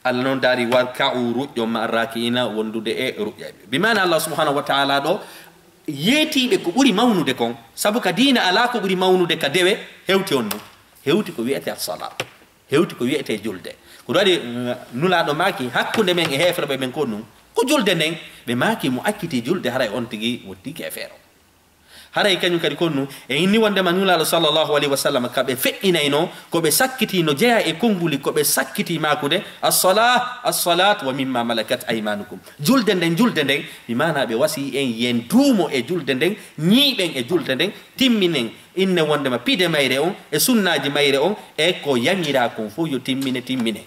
Allah non daari, warka'u, ruƴƴon, ma'a raaki'ina, wondude e ruƴƴayɓe. Bi maana Allah subhanahu wa ta'ala ɗo yeetiiɓe ko ɓuri mawnude kon, sabu ka diina alaa ko ɓuri mawnude ka dewe, hewti on ɗum. Hewti ko wiyetee as-salaa. Hewti ko wiyetee julde. Ko ɗum waɗi, mm, Nulaaɗo maaki, hakkunde men e heeferɓe ɓen ko ɗum. Ko julde nden, ɓe maaki mo accitii julde, haray on tigi wonti keefeero. Haray kañum kadi ko ɗum, e inni wondema Nulaaɗo sallallahu alayhi wa sallam ka ɓe feƴƴinayno, ko ɓe sakkitii no jeyaa e konnguli, ko ɓe sakkitii maakude, "As-salah, as-salat wa mimma malakat aymanukum." Julde nden, julde nden, bi maana ɓe wasii en yen duumo e julde nden, ñiiɓen e julde nden, timminen inne wondema pide mayre on, e sunnaaji mayre on, e ko yamiraa kon fof yo timmine, timminen.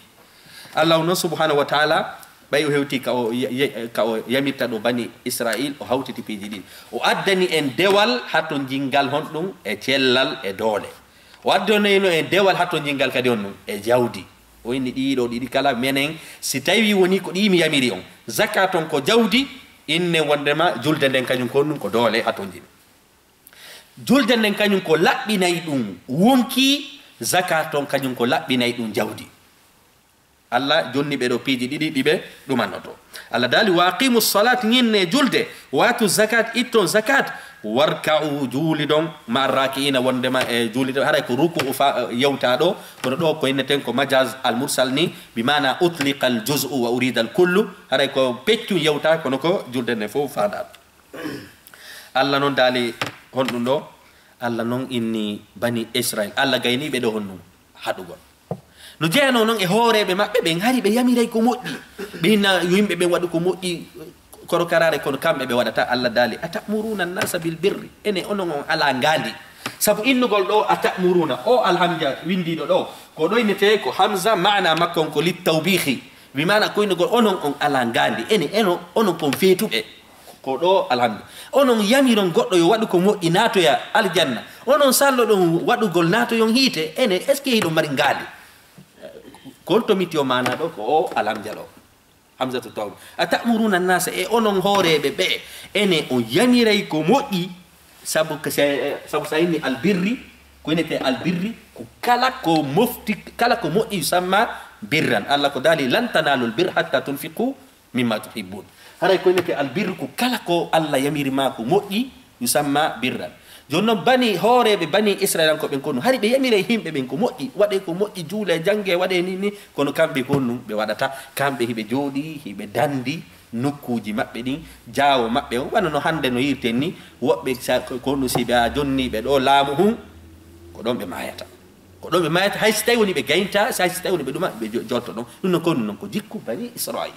Allahu noon subhanahu wa taala, ɓay o hewti ka o ye- ye- ka o yamirta ɗo bani Israil, o hawtiti piiji ɗiɗi. O addani en dewal hatonjingal honɗum e cellal e doole. O addanayno en dewal hatonjingal kadi honɗum e jawdi. O inni ɗiɗo ɗiɗi kala menen, si tawi woni ko ɗi mi yamiri on, zakat on ko jawdi, innen wondema julde nden kañum ko honɗum ko doole hatonjin. Julde nden kañum ko laɓɓinay ɗum wonki, zakat on kañum ko laɓɓinay ɗum jawdi. Allah jonni ɓe ɗo piiji ɗiɗi ɗi ɓe ɗumannoto. Allah daali, "Wa aqimu salat, ñinne julde, watu zakat, itton zakat, warka'u, juulidon, ma raki'ina, wondema e juulidon." Haray ko ruku'u fa yewta ɗo, kono ɗo ko inneten ko majaz al mursal ni, bi maana utliqa al juz'u wa urida al kullu. Haray ko peccun yewta, kono ko julde nden fof faadaɗo. Allah noon daali honɗum ɗo? Allah noon inni bani Israil, Allah gayni ɓe ɗo honɗum? Haɗugol. No jeyanoo noon e hooreeɓe maɓɓe ɓen, hari ɓe yamiray ko moƴƴi. Ɓe inna yo yimɓe ɓen waɗu ko moƴƴi, korokaraare, kono kamɓe ɓe waɗata. Allah daali, "Atamuruna annasa bil birri?" Ene onon on alaa ngaandi. Sabu innugol ɗo atamuruna, o alhamja winndiiɗo ɗo, ko ɗo innetee ko hamza, maana makko on ko lit tawbihi. Wi maana ko innugol onon on alaa ngaandi. Ene eno onon kon feetuɓe. Ko ɗo alhamdu. Onon yamiron goɗɗo yo waɗu ko moƴƴi naatoya aljanna. Onon salloɗon waɗugol naatoyon hiite. Ene, est-ce que hiɗon mari ngaandi? Ko on to mitti o maana ɗo, ko o alhamja ɗo. Hamzatu tawba. Atamuruna annasa, e onon hooreeɓe ɓe, ene on yamiray ko moƴƴi, sabu ko se-, sabu sa inni albirri, ko innete albirri, ko kala ko mofti, kala ko moƴƴi yusamma birran. Allah ko daali, "Lan tanalul birra hatta tunfiqu mimma tuhibbun." Haray ko innete albirru ko kala ko Allah yamiri ma ko moƴƴi, yusamma birran. Jooni noon bani, hooreeɓe bani Israilankoɓe ɓen ko ɗum. Hari ɓe yamiray yimɓe ɓen ko moƴƴi, waɗee ko moƴƴi, juulee, janngee, waɗee ni ni, kono kamɓe ko ɗum ɓe waɗata. Kamɓe hiɓe jooɗii, hiɓe danndi nokkuuji maɓɓe ɗin, jaawo maɓɓe on. Wano no hannde no yirten ni, woɓɓe sa-, ko, ko ɗum si ɓe a jonniiɓe ɗo laamu hun, ko ɗon ɓe maayata. Ko ɗon ɓe maayata, hay si tawi woni ɓe gaynta, hay si tawi woni ɓe ɗuma, ɓe jo-, jotto ɗon. Ɗum noon ko ɗum noon ko jikku bani Israil.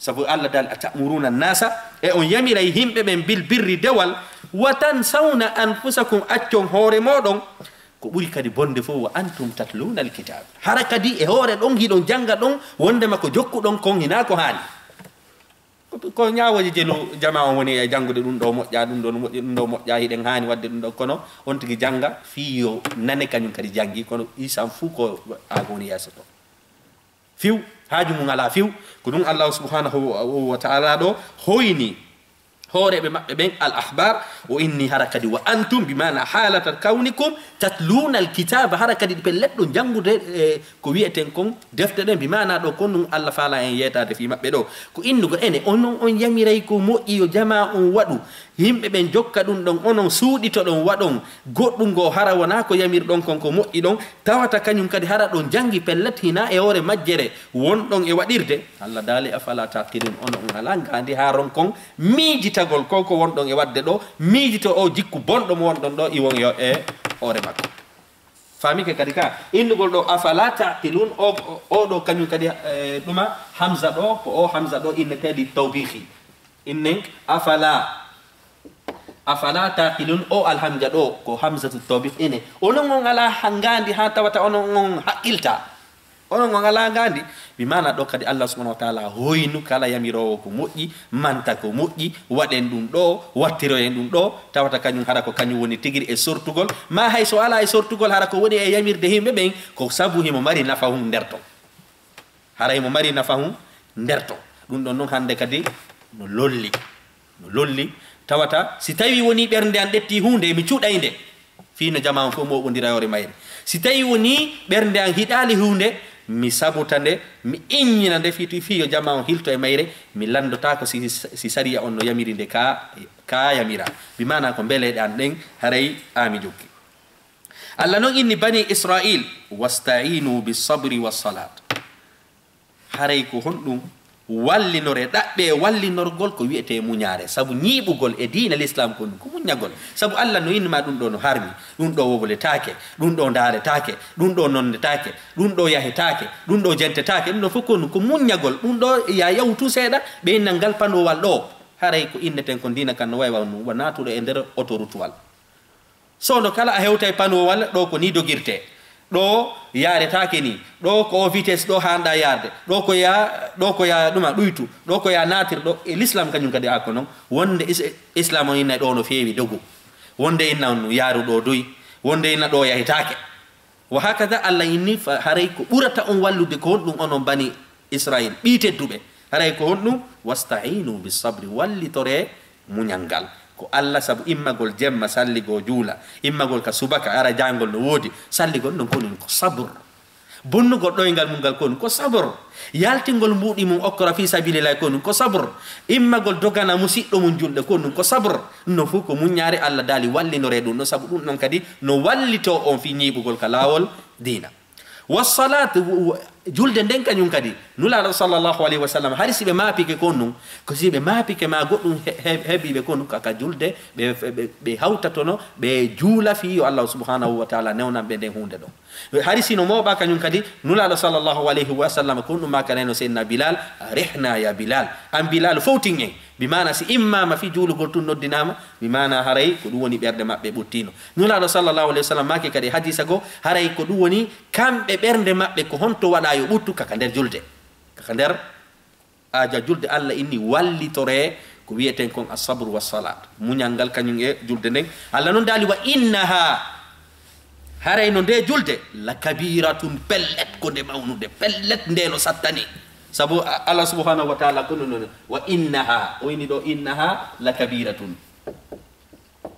Sabu Allah daali, "Atamuruna annasa, e on yamiray yimɓe ɓen bil birri dewal, wa tansawna anfusakum, accon hoore mooɗon, ko ɓuri kadi bonde fof, wa antum tatluna alkitab." Hara kadi e hoore ɗon hiɗon jannga ɗon, wondema ko jokkuɗon kon hinaa ko haani. Ko, ko ñaawooje jelu jamaa on woni e janngude ɗum ɗo moƴƴa, ɗum ɗo no moƴƴi, ɗum ɗo moƴƴa, hiɗen haani waɗde ɗum ɗo, kono on tigi jannga fii yo nane kañum kadi janngi, kono isan fuu ko a woni yeeso to. Fiw, haaju mum alaa fiw. Ko ɗum Allahu subhanahu wa taala ɗo hoyni hooreeɓe maɓɓe ɓen, al ahbar, o inni hara kadi wa antum, bi maana halata kawnikum tatluna al kitaba, hara kadi pellet ɗo janngude, e, ko wiyeten kon defte ɗen, bi maana ɗo kon ɗum Allah faala en yeetaade fii maɓɓe ɗo. Ko innugol ene, onon on yamiray ko moƴƴi yo jamaa on waɗu, yimɓe ɓen jokka ɗum ɗon, onon suuɗitoɗon waɗon goɗɗum ngo hara wonaa ko yamirɗon kon ko moƴƴi ɗon, tawata kañum kadi hara ɗon janngi pellet hinaa e hoore majjere wonɗon e waɗirde. Allah daali, "Afala taqilun?" Onon on alaa ngaandi haa ronkon miijitagol ko ko wonɗon e waɗde ɗo, miijito o jikku bonɗo mo wonɗon ɗo, iwon yo e hoore makko. Faamike kadi ka innugol ɗo, "Afala taqilun?" O, o, o ɗo kañum kadi, e, ɗuma hamza ɗo, ko o hamza ɗo innetee li tawbihi. Innen, afala, afala taqilun, o alhamja ɗo, ko hamzatu tawbih ene. Onon on alaa ha-, ngaandi haa tawata onon on haqqilta. Onon on alaa ngaandi. Mi maana ɗo kadi Allah subhanahu wa taala hoynu kala yamiroowo ko moƴƴi, manta ko moƴƴi, waɗen ɗum ɗo, wattiroyen ɗum ɗo, tawata kañum hara ko kañum woni tigiri e sortugol. Ma hay so alaa e sortugol, hara ko woni e yamirde yimɓe ɓen, ko sabu himo mari nafa hun nder ton. Haray mo mari nafa hun nder ton. Ɗum ɗon non hannde kadi no lolli. No lolli. Tawata si tawi woni ɓernde an ɗetti huunde, mi cuɗay nde. Fii no jamaa on fof mooɓondira e hoore mayre. Si tawi woni ɓernde an hiɗaali huunde, mi sabuta nde, mi inñina nde fii, fii yo jamaa on hilto e mayre, mi lanndotaako si, si sariya on no yamiri nde ka, ka yamira. Bi maana ko mbeleeɗe an ɗen, haray a mi jokki. Allah non inni bani Israil, "Wasta'inu bis sabri was salat." Haray ko honɗum wallinore, ɗaɓɓe wallinorgol ko wi'etee muñaare. Sabu ñiiɓugol e diina l'islam ko ɗum, ko muññagol. Sabu Allah no inni ma ɗum ɗo no harmi, ɗum ɗo wowletaake, ɗum ɗo ndaaletaake, ɗum ɗo nonnetaake, ɗum ɗo yahetaake, ɗum ɗo jentetaake, ɗum ɗo fof ko ɗum, ko muññagol. Ɗum ɗo ya yawtu seeɗa, ɓe inna ngal panowal ɗo. Haray ko inneten ko diina kan no wayi wa ɗum, wa naatuɗo e nder autoroute wal. Soono kala a hewtay panneau walla ɗo ko ni dogirte. Ɗo yaaretaake ni, ɗo ko o vitesse, ɗo haanɗa yaarde, ɗo ko ya, ɗo ko ya ɗuma ɗuytu, ɗo ko ya naatir, ɗo e l'islam kañum kadi a ko noon, wonde is-, islam o inna ɗo no feewi dogu, wonde inna on yaaru ɗo doy, wonde inna ɗo yahetaake. Wa hakada Allah inni fa-, haray ko ɓurata on wallude ko honɗum onon bani Israil, ɓii tedduɓe, haray ko honɗum? "Wasta'inu bis sabri", wallitore muñal ngal. Ko Allah sabu immagol jemma salligoo juula, immagol ka subaka ara jaangol no woodi, salligol non ko ɗum ko sabr. Bonnugol ɗoyngal mum ngal ko ɗum ko sabr. Yaltingol mbuuɗi mum okkora fi sabilillahi ko ɗum ko sabr. Immagol dogana musiɗɗo mum julɗo ko ɗum ko sabr. Ɗum non fof ko muññaare Allah daali wallinore ɗum ɗon sabu ɗum ɗon kadi no wallitoo on fii ñiiɓugol ka laawol diina. Wa salaat, w-, w-, julde nden kañum kadi, Nulaaɗo sallallahu alayhi wa sallam, hari si ɓe maapike kon nun, ko si ɓe maapike ma goɗɗum he-, he-, heɓi ɓe kon nun, ka, ka julde, ɓe, ɓe, ɓe hawtatono, ɓe juula fii yo Allah subhanahu wa taala newnan ɓe nden huunde ɗon. Hari si no mooɓa kañum kadi, Nulaaɗo sallallahu alayhi wa sallam, kon ɗum maaka nayno Seydina Bilal, "Arihna ya Bilal." An Bilal, fowtin en. Bi maana si immama fii juulugol tun noddinama, bi maana haray ko ɗum woni ɓerɗe maɓɓe ɓuttino. Nulaaɗo sallallahu alayhi wa sallam maaki kadi hadiisa goo, haray ko ɗum woni kamɓe ɓernde maɓɓe ko honto waɗa yo ɓuttu kaka nder julde. Kaka nder aaja julde Allah inni wallitore ko wiyeten kon as-sabru was-salaat. Muñal ngal kañum e julde nden. Allah non daali wa innaha, haray no nde julde, la kabiratun, pellet ko nde mawnude, pellet nde no sattani. Sabu a-, Allah subhanahu wa taala ko ɗum non, wa innaha, o inni ɗo innaha la kabiratun.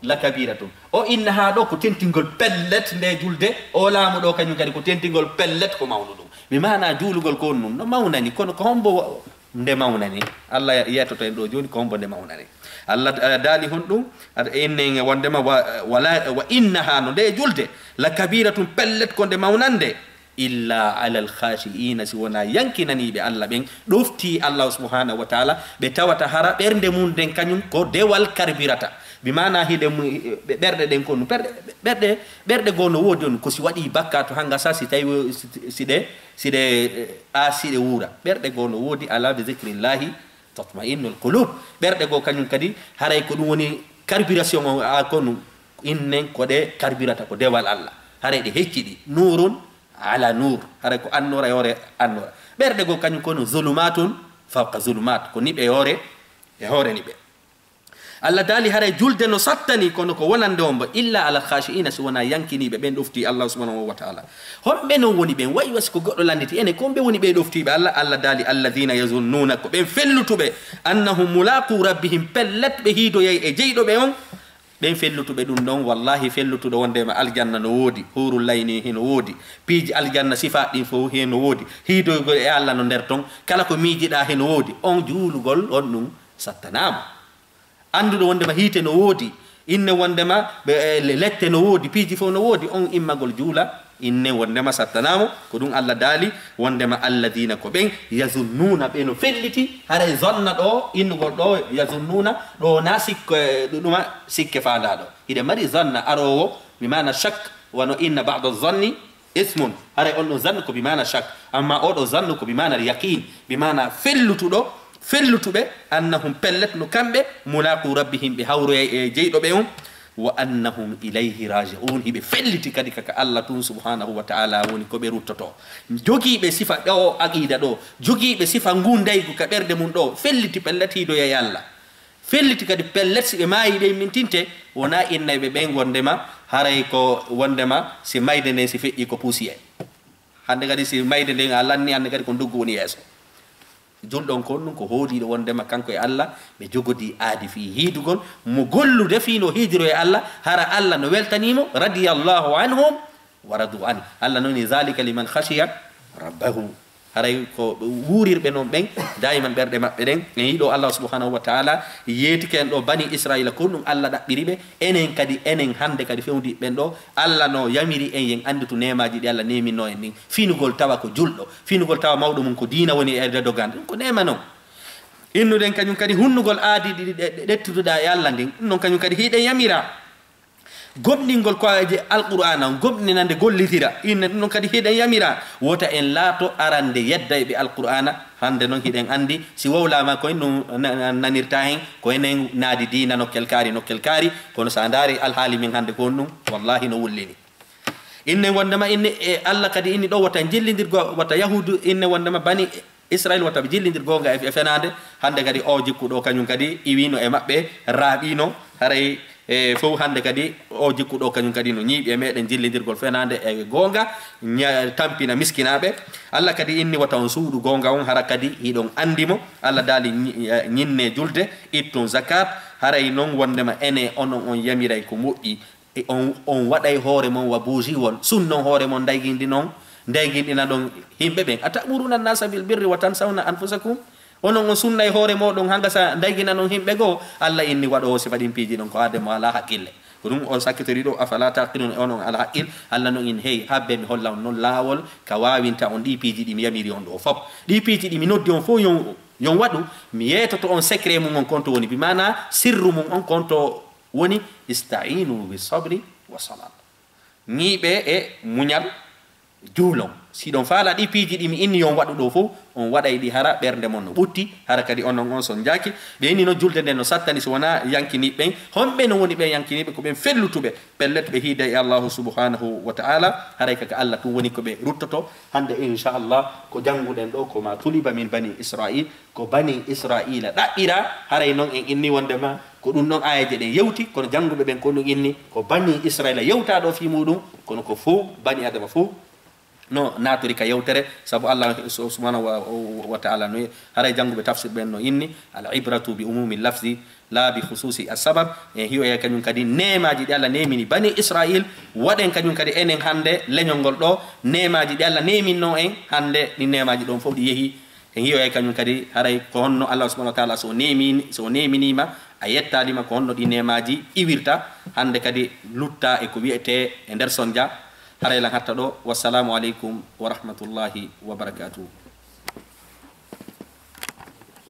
La kabiratun. O innaha ɗo ko tentingol pellet nde julde, o laamu ɗo kañum kadi ko tentingol pellet ko mawnuɗum. Mi maana juulugol ko on nun, no mawnani, kono ko hombo wa-, nde mawnani? Allah yettoto en ɗo jooni ko hombo nde mawnani. Allah, eh, daali honɗum? Aɗa inni wondema wa, wala, wa innaha no nde julde, la kabiratun pellet ko nde mawnande. Illa alal khashi'ina, si wonaa yankinaniiɓe Allah ɓen, ɗoftii Allah subhanahu wa taala, ɓe tawata hara ɓernde mum nden kañum ko dewal karbirata. Bi maana hiɗe mu-, ɓe-, ɓerɗe ɗen ko ɗum, ɓerɗe, ɓerɗe, ɓerɗe goo no woodi on, ko si waɗii bakkaatu hanga sa, si tawi wo-, si, si ɗe, si ɗe, eh, a, si ɗe wuura. Ɓerɗe goo no woodi, "Ala bi zikrillahi tatma'innul qulub." Ɓerɗe goo kañum kadi, haray ko ɗum woni carburation on, a, ko ɗum, innen ko ɗe karbirata, ko dewal Allah. Haray ɗe hecciɗi. Nurun ala nur. Haray ko annora e hoore annora. Ɓerɗe goo kañum kono zulumatun fawqa zulumat. Ko niɓe e hoore, e hoore niɓe. Allah daali haray julde no sattani kono ko wonande on mbo illa ala khashi'ina si wonaa yankiniiɓe ɓen ɗoftii Allah subhanahu wa taala. Homɓe non woni ɓen? Wayi wasi ko goɗɗo landiti ene, ko ɓe woni ɓe ɗoftiiɓe Allah? Allah daali alladhina yazunnuna ko ɓen fellutuɓe annahum mulaqu rabbihim pellet ɓe hiidoyay e jeyɗo ɓe on. Ɓen fellutuɓe ɗum ɗon, wallahi fellutuɗo wondema aljanna no woodi, huurul layni hino woodi, piiji aljanna sifaaɗi ɗin fof hino woodi, hiidoygol e Allah no nder ton, kala ko miijiɗaa hino woodi, on juulugol on ɗum sattanaama. Annduɗo wondema hiite no woodi, inne wondema ɓe, e, le-, lette no woodi, piiji fof no woodi, on immagol juula, inne wondema sattanaamo, ko ɗum Allah daali, wondema alladina ko ɓen, yazunnuna, ɓe no felliti, haray zonna ɗo, innugol ɗo, yazunnuna, ɗo na sikko, e, ɗu-, ɗuma sikke faandaa ɗo. Hiɗe mari zanna aroowo, bi maana shak, wano inna ba'da zanni ismun. Haray on ɗon zannu ko bi maana shak, amma o ɗo zannu ko bi maana yaqin, bi maana fellutuɗo, fellutuɓe, annahum pellet no kamɓe, mulaqu rabbihim, ɓe hawroyay e jeyɗo ɓe on, wa annahum ilayhi raji'un, hiɓe felliti kadi kaka Allah tun subhanahu wa ta'ala woni ko ɓe ruttoto. Jogiiɓe sifa ɗo aqida ɗo, jogiiɓe sifa ngu ndaygu ka ɓerɗe mum ɗo, felliti pellet hiidoyay Allah. Felliti kadi pellet si ɓe maayi ɓe mintinte, wona innayɓe ɓen wondema, haray ko wondema si mayde nden si feƴƴi ko poussière. Hande kadi si mayde nden a lanni, hande kadi ko nduggu woni yeeso. Julɗo on ko on ɗum ko hooliiɗo wondema kanko e Allah ɓe jogodii aadi fii hiidugol mo gollude fii no hiidiro e Allah, hara Allah no weltanii mo, radiyallahu anhum wa radu an. Allah noon ni, "Zalika liman khashiya rabbahu." Haray ko wuurirɓe noon ɓen, daiman ɓerɗe maɓɓe ɗen, en yiɗo Allah subhanahu wa ta'ala yeetike en ɗo bani Israila, ko ɗum Allah ɗaɓɓiri ɓe, enen kadi, enen hande kadi fewndi ɓen ɗo, Allah no yamiri en yen annditu neemaaji ɗi Allah neeminno en ɗin. Finugol tawa ko julɗo, finugol tawa mawɗo mum ko diina woni e dogan, ɗum ko neema non. Innuɗen kañum kadi hunnugol aadi ɗi ɗe-, ɗe-, ɗettuduɗa e Allah ndin, ɗum non kañum kadi hiɗen yamira. Gomɗingol ko ayeje Alqur'aana on, gomɗinande gollitira, inne ɗum non kadi hiɗen yamira. Wota en laato arande yeddayɓe Alqur'aana, hande non hiɗen anndi, si wowlaama ko en ɗum na-, na-, nanirta hen, ko enen naadi diina nokkel kaari, nokkel kaari, kono sa ndaari alhaali men hande ko on ɗum, wallahi no wullini. Inne wondema inne e Allah kadi inni ɗo wata jillindirgo wata yahudu inne wondema bani Israil wata ɓe jillindir goonga e e fenaande. Hannde kadi o jikku ɗo kañum kadi iwino e maɓɓe, raaɓino haray e fof. Hannde kadi o jikku ɗo kañum kadi no ñiiɓi e meɗen jillindirgol fenaande e goonga, ña- tampina miskinaaɓe. Allah kadi inni wata on suuɗu goonga on hara kadi hiɗon anndi mo. Allah daali ñi- eh, ñinne julde, ittun zakat. Haray noon wondema ene onon on yamiray ko moƴƴi. E on on waɗay hoore mon wa buusiwol, sunnon hoore mon ndaygindinon ndayginɗinaɗon himɓe ɓen. A ta'muruna annasa bil birri wa tansawna anfusakum? Onon on sunnay hoore moɗon hanga sa ndayginanon himɓe goo? Allah inni waɗoowo sifa ɗin piiji ɗon ko haade mo alaa haqqille. Ko ɗum on sakkitori ɗo, afala taqilun, e onon alaa haqqil. Allah non in hey habbe mi holla on non laawol ka waawinta on ɗi piiji ɗi mi yamiri on ɗo fop. Ɗi piiji ɗi mi noddi on fof yon yon waɗu, mi yeetoto on secret mum on konto woni bi maana sirru mum on konto woni ista'inu bi sabri wa salat. Ñiiɓe e muñal, juulon. Si ɗon faala ɗi piiji ɗi mi inni yon waɗu ɗo fof, on waɗay ɗi hara ɓernde mon no ɓutti, hara kadi onon on son jaaki. Ɓe inni no julde nden no sattani so wona yankiniɓe ɓen. Honɓe no woni ɓen yankiniɓe? Ko ɓen fellutuɓe. Pellet ɓe hiiday e Allahu subhanahu wa ta'ala. Haray kaka Allah tun woni ko ɓe ruttoto. Hande inchallah ko jannguɗen ɗo ko ma tuliba min bani Israil. Ko bani Israila ɗaɓɓira, haray noon en inni wondema ko ɗum ɗon aayeeje ɗen yewti, kono jannguɓe ɓen ko ɗum inni ko bani Israila yewta ɗo fii muɗum, kono ko fow bani Adama fow no naatiri ka yewtere, sabu Allah su- subhanahu wa, wa ta'ala no haray jannguɓe tafsir ɓen no inni al ibratu bi umumi lafzi la bi khususi as sabab. En hiyoya kañum kadi neemaji ɗi Allah neemini bani Israil, waɗen kañum kadi enen hannde leñol ngol ɗo neemaji ɗi Allah neeminno en hannde, ɗin neemaji ɗon fof ɗi yehi. En yiyoyay kañum kadi haray ko honno Allah subhanahu wa ta'ala so neemini so neeminima a yettalima ko honno ɗi neemaji iwirta. Hannde kadi lutta e ko wiyete e nder sonja. Haray lan hatta ɗo, wassalamu aleykum wa rahmatullahi wa barakatuhu.